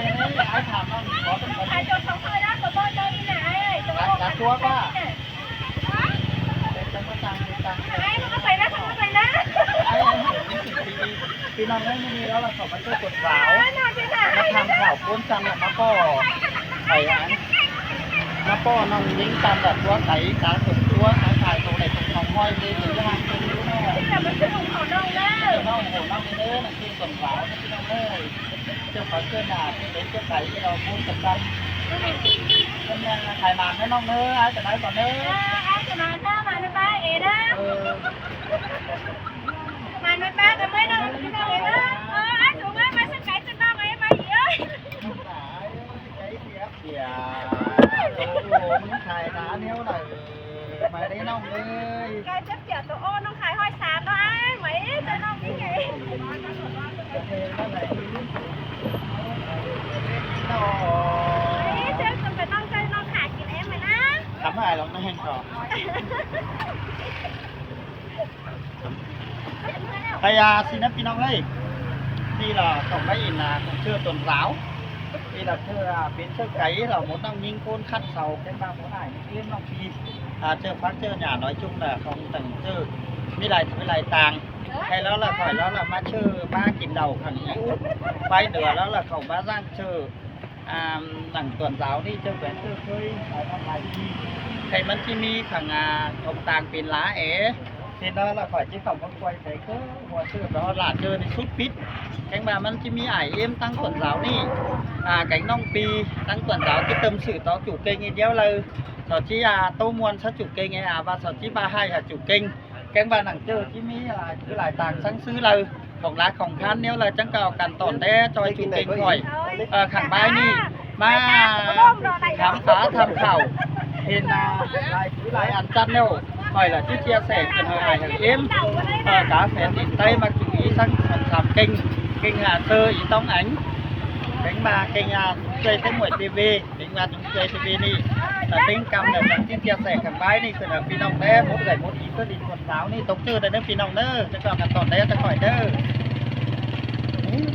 ອ້າຍຖາມນ້ອງ ຂໍເປັນ ຂາຍຕົວເຂົາເຄີຍແລ້ວ ຕົວບໍ່ເຈົ້ານີ້ນະ ອ້າຍ ຕົວບໍ່ ຂາຍຕົວວ່າ ເປັນຈັ່ງວ່າຈັ່ງ ເປັນຈັ່ງ ອ້າຍ ມັນກໍໄປນະ ມັນກໍໄປນະ ອ້າຍ ພີ່ນ້ອງເອີຍ ມື້ນີ້ລາວເຂົ້າມາເຈີຕົນສາວ ມາຖາມຂ່າວຄົນຈັ່ງ ມາພໍ້ ໄປອັນ ມາພໍ້ນ້ອງຍິງຈັ່ງ ແບບຕົວໄກ ຕາຕົວ ຕາຂາຍຕົວໄດ້ຕົວສອງຮ້ອຍເລີຍ ເປັນຈັ່ງວ່າຕົວນີ້ແຫຼະ ແຕ່ມັນຄືຂອງເຂົານ້ອງເດີ ນ້ອງ ໂອ້ ນ້ອງເດີ ໜັງສືຕົນສາວ ພີ່ນ້ອງເອີຍ. ເຈົ້າຂອງເຈົ້າໜ້າເປັນເຈົ້າໄປ ເຮົາຄົນກັນໄປ ເພິ່ນແມ່ນຂາຍໝາກເດີນ້ອງເດີ ອ້າຍຈະໄດ້ກ່ອນເດີ ເອີ ອ້າຍຈະມາເດີ ມານຳປ້າເອເດີ ເອີ ມານຳປ້າກັນເດີນ້ອງ ພີ່ນ້ອງເອີຍເດີ ເອີ ອ້າຍສູງເອີຍ ມາສັກໄກສັກນ້ອງເອີຍ ມາອີກເອີຍ ໄກເສຍ ເສຍ ໂອ້ ມັນຂາຍໜາແນວໃດ? ມາເດ້ນ້ອງເອີຍ ກາຍເຈັບປຽກໂຕໂອ້ ນ້ອງຂາຍຮ້ອຍສາມເນາະອ້າຍ ໄວ້ເຈົ້ານ້ອງນີ້ໄງ ເຈົ້າຈະໄປນ້ອງເຈົ້ານ້ອງຂາຍກິນເອງໄວ້ນະ ທຳໃຫ້ລອງນະແຮງກໍ ພະຍາຊິນະພີ່ນ້ອງເອີຍ ທີ່ລາວຕ້ອງໄດ້ອິນນາຂອງເທື່ອຕົນລາວ ທີ່ລາວເທື່ອເປັນເທື່ອໄກ ລາວໝົດນ້ອງຍິງໂຄນຄັດເສົາ ເປັນບາງຄົນອ້າຍເອັມນ້ອງພີ ອ່າ ເຈີຝັກເຈີຫຍ້ານ້ອຍຈຸ້ມລະຂອງຕັ້ງເຈີ ມີຫຼາຍ ມີຫຼາຍຕ່າງ ໃຫ້ລາວລະ ຂ້ອຍລາວລະມາເຊີມາກິນເຫຼົ້າຂ້າງນີ້ ໄປເໜືອລາວລະເຂົ້າມາສ້າງເຊີ ອ່າ ຫຼັງຕອນເຊົ້ານີ້ເຈົ້າແບນເຈົ້າເຄີຍຫຼາຍວັນຫຼາຍປີ ໃຫ້ມັນຊິມີຜັງ ອ່າ ຂອງຕ່າງເປັນຫຼາແອ ເຫັນແລ້ວລະຂ້ອຍຊິເຂົ້າມາຊ່ວຍໃສ່ຄືຫົວເສື້ອລະຫຼາເຈີໃນຊຸດປິດ ແກງວ່າມັນຊິມີອ້າຍເອັມຕັ້ງຕອນເຊົ້ານີ້ ອ່າ ແກງນ້ອງປີຕັ້ງຕອນເຊົ້າທີ່ເຕີມຊື່ຕໍ່ຈູ່ເກັ່ງອີກດຽວເລີຍ ເຂົາຊິ ອ່າ ໂຕມ່ວນຊະຈູ່ເກັ່ງ ອ່າ ວ່າເຂົາຊິມາໃຫ້ຫາຈູ່ເກັ່ງ ແກງວ່າໜັງເຈີທີ່ມີຫຼາຍ ຄືຫຼາຍຕ່າງສັງຊື່ເລີຍ ຂອງລາຂອງຄານແນວລາຈັ່ງກໍເອົາກັນຕອນແດ່ຈອຍຈູ່ເກັ່ງຂ້ອຍ ເອີ ຂັງບາຍນີ້ມາຖາມຟ້າຖາມຂ່າວ ເຫັນ ອ່າ ຫຼາຍ ຫຼາຍອັນຈັດແລ້ວ ຂ້ອຍລະຊິເຈຍແຊຂຶ້ນໃຫ້ອ້າຍໃຫ້ເອັມ ເອີ ກາແຟນດິນໃຕ້ມາຈູ່ອີກສັກສອງສາມເກັ່ງ ເກັ່ງຫາເຊີອີຕ້ອງອັນ ເກັ່ງມາເກັ່ງຫາເຈີເຕັມມວຍເປເວ ເປັນງານເອື້ອຍເພເວນີ້ ແຕ່ເປັນກຳແບບຫຍັງທີ່ຈຽບແຊກັນໄວ້ນີ້ ຄືນະ ພີ່ນ້ອງເດີ ໝົດເອື້ອຍໝົດອີເພິ່ນອີກຄົນສາວນີ້ ຕົກຈື່ໄດ້ເດີພີ່ນ້ອງເດີ ຈະເວົ້າກັນຕອນໃດແຕ່ຂ້ອຍເດີ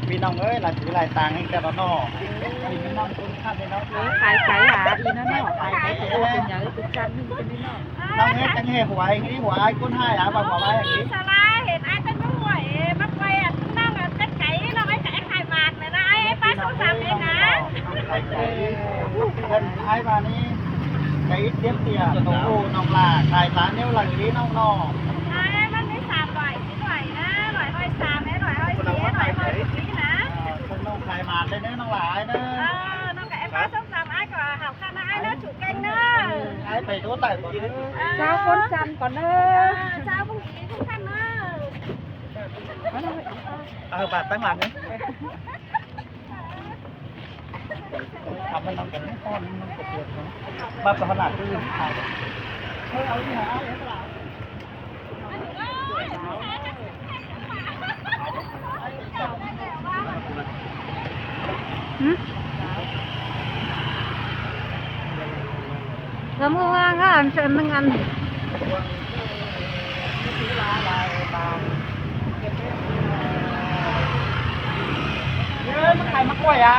ພີ່ນ້ອງເອີຍ ຫຼາຍຖືຫຼາຍຕາງແຮງແຕ່ລະເນາະ ນີ້ແມ່ນນ້ອງຄົນຄັນເດ້ເນາະ ຂາຍໄກຫາອີນະເນາະ ຂາຍໄກກໍບໍ່ເປັນຫຍັງ ເປັນຊັ້ນໜຶ່ງເປັນນີ້ເນາະ ນ້ອງເຮັດຈັ່ງເຮັດຫົວໃຫ້ ຫົວອ້າຍຄົນຮ້າຍ ອາ ວ່າຫົວຮ້າຍໃຫ້ ສາລາເຫັນອ້າຍເປັນໝູ່ເອີຍ ມາປ່ອຍອັນນ້ອງອັນເປັນໄກ່ ນ້ອງໄອ້ໄກ່ຂາຍໝາກແຫຼະນະ ໄອ້ ໄອ້ປ້າສົງສານເອງນະ ໄອ້ໄກ່ ເພິ່ນອ້າຍວ່ານີ້ໄກ່ເຈັບເຕັ້ຍ ໂຕໂອ້ ນ້ອງຫຼ້າ ຂາຍຕາແນວຫຼາຍເດ້ນ້ອງເນາະ ອ້າຍ ມັນມີສາມຮ້ອຍ ສີ່ຮ້ອຍນະ ຮ້ອຍ ຮ້ອຍສາມ ຮ້ອຍ ຮ້ອຍສີ່ ຮ້ອຍ ຮ້ອຍສີ່ນະ ເອີ ເພິ່ນນ້ອງຂາຍໝາກໄດ້ເດີນ້ອງຫຼ້າເດີ ເອີ ນ້ອງກະໄອ້ປ້າສົງສານ ອ້າຍກໍຫາ ເອົາຂ້າມາອ້າຍເດີ ຈູ່ເກັ່ງເດີ ອ້າຍໄປໂທໄດ້ບໍ່ເດີ ເຈົ້າຄົນຈັນກ່ອນເດີ ເຈົ້າຜູ້ຍິງຄົນຈັນເດີ ເອົາບາດຕັ້ງຫຼັງນີ້ ທຳມັນນຳກັນ ຮ້ອນມັນກະເດືອດເນາະ ບາດກໍຂະໜາດອື່ນ ເອີ ເອົານີ້ຫາ ເອົາ ຫືມ ກະມືວ່າງ ອັນ ອັນໜຶ່ງອັນ ເອີ ມັນຂາຍໝາກກ້ວຍອະ.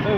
ເອີ.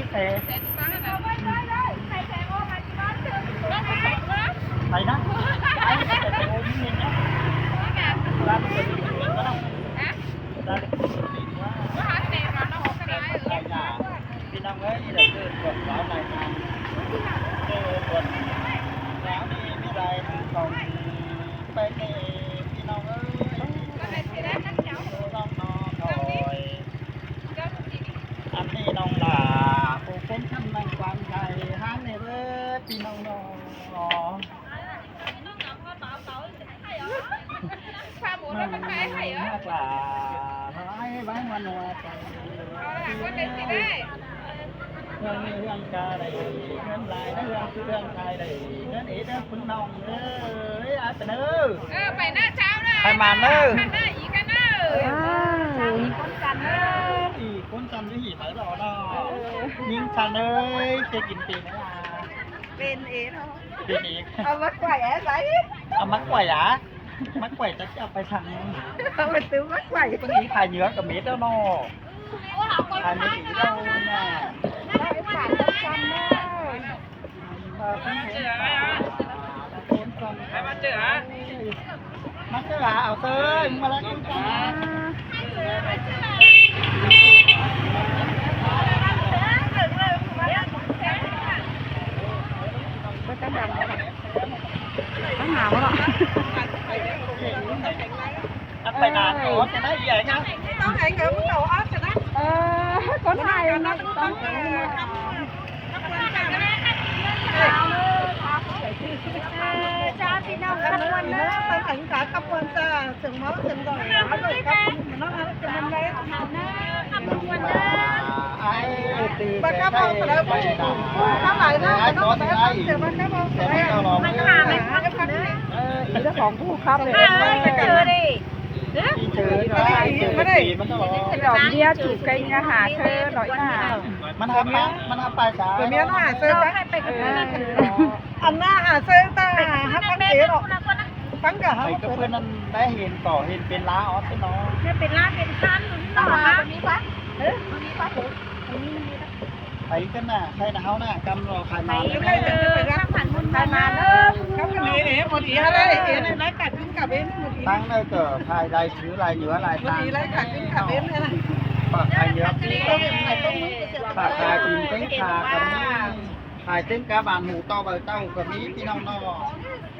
ນີ້ແຕ່ ໄປນະ ໄປນະ ໄປນະ ພີ່ນ້ອງເອີຍ ນີ້ແຫຼະຄືປວດຮ້າວຫຼາຍທາງ ເອີ ປວດຮ້າວນີ້ມີຫຼາຍທາງ ຕ້ອງໄປແດ່ພີ່ນ້ອງເອີຍ ນ້ອງນ້ອຍ ອັນນີ້ນ້ອງຫຼ້າ ຜູ້ຄົນທຳນັ່ງກວາງໄທ ຫາແດ່ເດີ້ພີ່ນ້ອງນ້ອຍ. ພາໝູນມັນໄປໃຫ້ເອີ ມາກວ່າ ໃຫ້ໄວ້ມາໜວດ ເອົາລະ ຄົນໃດຊິໄດ້ ເຮືອນມີເຮືອນກາໄດ້ ເງິນຫຼາຍນະ ເຮືອນຄືເຮືອນຂາຍໄດ້ ເງິນເອເດີຄຸນນ້ອງເອີຍ ອ້າຍໄປເດີ ເອີ ໄປນະເຈົ້ານະ ໃຫ້ໝານເດີ ໃຫ້ໝານເດີ ອີກກັນເດີ ເອີ ເຈົ້າອີກຄົນກັນເດີ ອີກຄົນກັນຢູ່ຫີໄປບໍ່ເນາະ ເອີ ຍິງສັນເອີຍ ເຄຍກິນເປັນບໍ່ລະ ເປັນເອເນາະ ເປັນເອ ເອົາມາໄຂວ້ແອໃສ ເອົາມາໄຂວ້ອາ ມາໄຂວ້ຈັກຈະເອົາໄປທາງ ເອົາໄປຊື້ມາໄຂວ້ ເພິ່ນມີຂາຍເຍືອກະເມັດແລ້ວເນາະ ຂາຍເມັດອີກແລ້ວນະ ໄດ້ຝາກກັນເດີ ເອີ ເພິ່ນເຫັນຝາກຄົນກັນ ໃຫ້ມາເຈີຫາ ມາເຈີຫາ ເອົາເຊີຍ ມາລະກິນກັນ ເປັນຈັ່ງໃດ ຕັ້ງໜາບໍ່ເນາະ ອັນໄປນານ ເອີ ອໍ ຈະໄດ້ໃຫຍ່ນະ ຕ້ອງໃຫ້ເກີດເຂົາອອກຊະນະ ເອີ ຄົນໄທນະ ຕ້ອງ ເອີ ເອີ ເຈົ້າ ພີ່ນ້ອງ ຂະບວນເດີ ເອີ ເຊີງເມົາເຊີງດອຍ ເອົາເດີ ຂະບວນເດີ ຂະບວນເດີ ບັດເຮົາເວົ້າສະເດີ ຜູ້ ຜູ້ຄ້າຫຼາຍເນາະ ເນາະ ເນາະ ເຈົ້າ ບັດເຮົາເວົ້າສະເດີ ມັນຫາໄມ່ທັນເດີ ເອີ ເຈົ້າຂອງຜູ້ຄ້າເລີຍ ເອີ ເຈີເດ້ ເຈີ ມາເດີ ດອກເບ້ຍຈູກໄກ່ເງືອຫາເຊີ ດອກອີ່ໜ້າ ມັນຫາປາ ມັນຫາປາສາ ເອີ ເອີ ອັນໜ້າຫາເຊີຕາ ຫາຟັງເອດອກ ຟັງກະຫາ ໃຜກໍເພິ່ນນັ້ນໄດ້ເຫັນກໍເຫັນເປັນລາອອດເນາະ ເປັນລາເປັນຄັນ ເນາະ ເອີ ໄປກັນນະ ໃຜນະເຮົານະ ກຳລໍຂາຍມານ ໄປເດີ ຂາຍມານເດີ ເຮົາກະເລີຍເດ້ ບໍ່ດີເຮົາໄດ້ເອນະ ລາຍການຂຶ້ນກະເປັນບໍ່ດີ ຕັ້ງໄດ້ກໍຂາຍໄດ້ຊື້ຫຼາຍເຍອະຫຼາຍຕັງ ລາຍການຂຶ້ນກະເປັນນະ ຝາກຂາຍເຍອະ ຝາກຂາຍຕີນເຕັງຂາກໍມີ ຂາຍເຕັງກາບານໝູຕໍ່ໃບເຕົ້າກໍມີ ພີ່ນ້ອງເນາະ.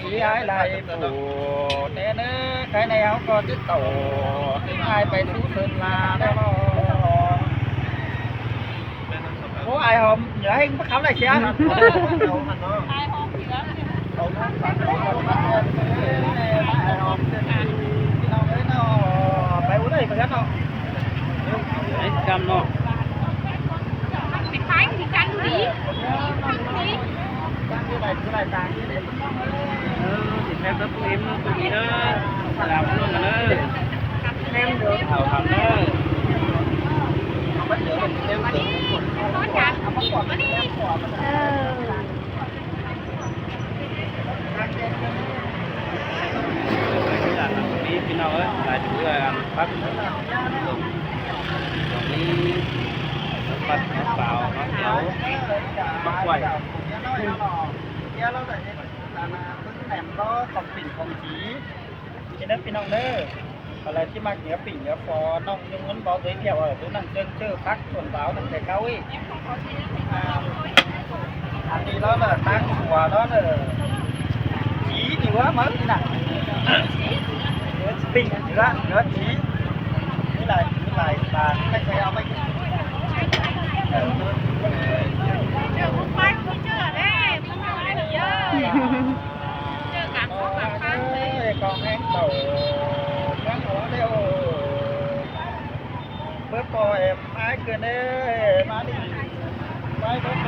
ທີ່ອ້າຍໄລ່ຜູ້ແຕ່ເນີ ໄກແນວກໍຈະໂຕ ທີ່ອ້າຍໄປສູ່ເພິ່ນລາແລ້ວເນາະ. ໂອ້ ອ້າຍຫອມ ເຫື່ອແຮງປານຄຳໄດ້ເສຍ ອ້າຍຫອມເຫື່ອ ພີ່ນ້ອງເອີຍເນາະ ໄປບໍ່ໄດ້ເໝືອນເນາະ. ໄປກຳເນາະ ເປັນໄປຄືກັນດີ ເອີ ສິແຊບເດີຜູ້ເອັມເດີຜູ້ດີເດີ ສາມຄົນເດີ ເອົາຄຳເດີ ເອີ ເອີ. ນີ້ພີ່ນ້ອງເອີຍ ຫຼາຍເທື່ອອັນປັກ ມີປັກນ້ອງສາວ ນ້ອງແອວ ບັກໄຫວ ຂອງກິນຂອງດີ ເດີພີ່ນ້ອງເດີ. ໃຜທີ່ມັກເໜືອປີ້ງເໜືອປໍ ນ້ອງຍົງເງິນເວົ້າໂດຍທ່ຽວ ເອີ ໂຕນັ້ນເຊິ່ງເຈີຜັກ ສ່ວນສາວນັ້ນແຕ່ເກົ່າອີກ. ອັນນີ້ລາວເລີຍ ຕັ້ງຄົວລາວເລີຍ ຈີນີ້ຫວາ ມານີ້ນະ ປີ້ງເໜືອ ເໜືອຈີ ມີຫຼາຍ ມີຫຼາຍບາດ ໃຜເອົາໄປກິນ ເອີ ເດີ ໄປເຈີເດ້ ເດີ ເຈີກັນ ເອີ ຂອງແຮງເຕົາ ແຮງຫົວເດວ ເບີໂປແອມ ອ້າຍເກີນເດ້ ມາດິ ໄປເບີໂປ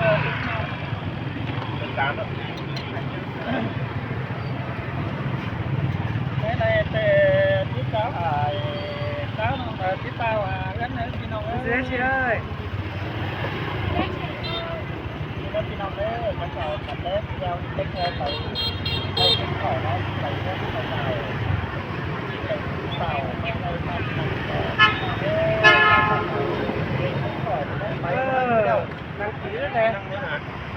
ເປັນການເນາະ ແມ່ນແຕ່ທີ່ເຈົ້າອ້າຍ ເຈົ້ານ້ອງ ເອີ ທີ່ເຈົ້າ ອ່າ ເຮືອນເຮືອນ ພີ່ນ້ອງເອີຍ ເອີຍ ພີ່ນ້ອງເອີຍ ເຂົາເຈົ້າກັນແລ້ວ ເຈົ້າເລັກແທ້ໄປ ໄປກິນເຂົ້າເນາະ ໄປເຮືອນເຂົາເຈົ້າ ເຈົ້າ ເອີ ນັ່ງກິນແລ້ວແຫຼະ.